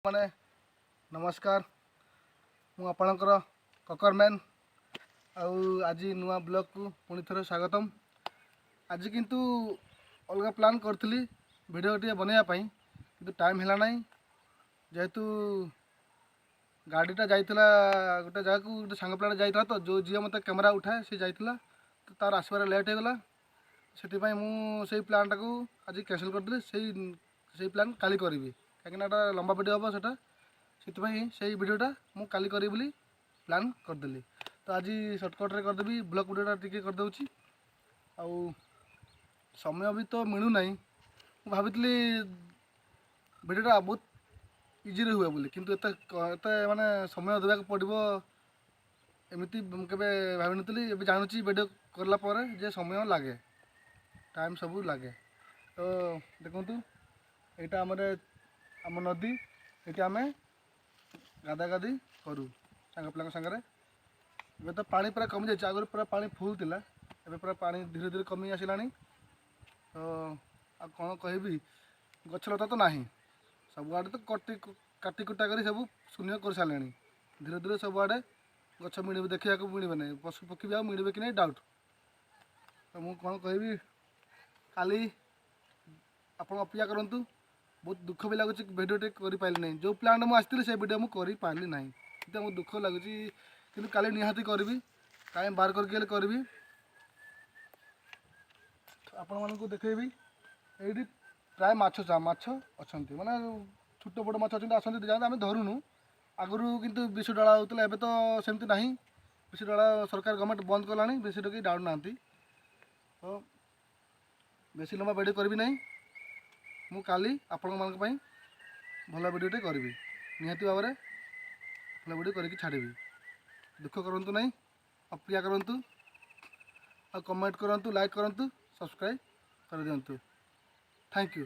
ମାନେ ନମସ୍କାର। ମୁଁ ଆପଣଙ୍କର କକରମ୍ୟାନ୍ ଆଉ ଆଜି ନୂଆ ବ୍ଲଗ୍କୁ ପୁଣି ଥରେ ସ୍ୱାଗତମ। ଆଜି କିନ୍ତୁ ଅଲଗା ପ୍ଲାନ୍ କରିଥିଲି ଭିଡ଼ିଓ ଟିକେ ବନେଇବା ପାଇଁ, କିନ୍ତୁ ଟାଇମ୍ ହେଲା ନାହିଁ। ଯେହେତୁ ଗାଡ଼ିଟା ଯାଇଥିଲା ଗୋଟେ ଜାଗାକୁ, ଗୋଟେ ସାଙ୍ଗ ପିଲାଟା ଯାଇଥିଲା, ତ ଯେଉଁ ଝିଅ ମୋତେ କ୍ୟାମେରା ଉଠାଏ ସେ ଯାଇଥିଲା, ତ ତାର ଆସିବାରେ ଲେଟ୍ ହେଇଗଲା। ସେଥିପାଇଁ ମୁଁ ସେଇ ପ୍ଲାନ୍ଟାକୁ ଆଜି କ୍ୟାନସଲ୍ କରିଦେଲି। ସେଇ ସେଇ ପ୍ଲାନ୍ କାଲି କରିବି, କାହିଁକିନା ଏଇଟା ଲମ୍ବା ଭିଡ଼ିଓ ହେବ ସେଇଟା। ସେଥିପାଇଁ ସେଇ ଭିଡ଼ିଓଟା ମୁଁ କାଲି କରିବି ବୋଲି ପ୍ଲାନ୍ କରିଦେଲି। ତ ଆଜି ସର୍ଟକଟ୍ରେ କରିଦେବି, ବ୍ଲଗ୍ ଭିଡ଼ିଓଟା ଟିକେ କରିଦେଉଛି। ଆଉ ସମୟ ବି ତ ମିଳୁନାହିଁ। ମୁଁ ଭାବିଥିଲି ଭିଡ଼ିଓଟା ବହୁତ ଇଜିରେ ହୁଏ ବୋଲି, କିନ୍ତୁ ଏତେ ଏତେ ମାନେ ସମୟ ଦେବାକୁ ପଡ଼ିବ, ଏମିତି ମୁଁ କେବେ ଭାବିନଥିଲି। ଏବେ ଜାଣୁଛି ଭିଡ଼ିଓ କଲା ପରେ ଯେ ସମୟ ଲାଗେ, ଟାଇମ୍ ସବୁ ଲାଗେ। ତ ଦେଖନ୍ତୁ, ଏଇଟା ଆମର ଆମ ନଦୀ। ଏଇଠି ଆମେ ଗାଧା ଗାଧି କରୁ ସାଙ୍ଗ ପିଲାଙ୍କ ସାଙ୍ଗରେ। ଏବେ ତ ପାଣି ପୁରା କମିଯାଇଛି। ଆଗରୁ ପୁରା ପାଣି ଫୁଲ୍ ଥିଲା, ଏବେ ପୁରା ପାଣି ଧୀରେ ଧୀରେ କମି ଆସିଲାଣି। ତ ଆଉ କ'ଣ କହିବି, ଗଛଲତା ତ ନାହିଁ। ସବୁଆଡ଼େ ତ କଟି କାଟି କୁଟା କରି ସବୁ ଶୂନ୍ୟ କରିସାରିଲେଣି। ଧୀରେ ଧୀରେ ସବୁଆଡ଼େ ଗଛ ମିଳିବ, ଦେଖିବାକୁ ମିଳିବ ନାହିଁ। ପଶୁ ପକ୍ଷୀ ବି ଆଉ ମିଳିବେ କି ନାହିଁ, ଡାଉଟ୍। ତ ମୁଁ କ'ଣ କହିବି, କାଲି ଆପଣ ଅପେକ୍ଷା କରନ୍ତୁ। ବହୁତ ଦୁଃଖ ବି ଲାଗୁଛି, ଭିଡ଼ିଓଟି କରିପାରିଲି ନାହିଁ। ଯେଉଁ ପ୍ଲାନ୍ରେ ମୁଁ ଆସିଥିଲି, ସେ ଭିଡ଼ିଓ ମୁଁ କରିପାରିଲି ନାହିଁ। ଏତେ ବହୁତ ଦୁଃଖ ଲାଗୁଛି, କିନ୍ତୁ କାଲି ନିହାତି କରିବି। ଟାଇମ୍ ବାହାର କରିକି ହେଲେ କରିବି, ଆପଣମାନଙ୍କୁ ଦେଖେଇବି। ଏଇଠି ପ୍ରାୟ ମାଛ ମାଛ ଅଛନ୍ତି, ମାନେ ଛୋଟ ବଡ଼ ମାଛ ଅଛନ୍ତି, ଆସନ୍ତି, ଯାଆନ୍ତି, ଆମେ ଧରୁନୁ। ଆଗରୁ କିନ୍ତୁ ବିଷ ଡଳା ହେଉଥିଲା, ଏବେ ତ ସେମିତି ନାହିଁ। ବିଷ ଡଳା ସରକାର, ଗଭର୍ଣ୍ଣମେଣ୍ଟ ବନ୍ଦ କଲାଣି, ବେଶୀ କେହି ଡାଳୁନାହାନ୍ତି। ତ ବେଶୀ ଲମ୍ବା ଭିଡ଼ିଓ କରିବି ନାହିଁ। ମୁଁ କାଲି ଆପଣମାନଙ୍କ ପାଇଁ ଭଲ ଭିଡ଼ିଓଟେ କରିବି, ନିହାତି ଭାବରେ ଭଲ ଭିଡ଼ିଓ କରିକି ଛାଡ଼ିବି। ଦୁଃଖ କରନ୍ତୁ ନାହିଁ, ଅପେକ୍ଷା କରନ୍ତୁ ଆଉ କମେଣ୍ଟ କରନ୍ତୁ, ଲାଇକ୍ କରନ୍ତୁ, ସବସ୍କ୍ରାଇବ୍ କରିଦିଅନ୍ତୁ। Thank you.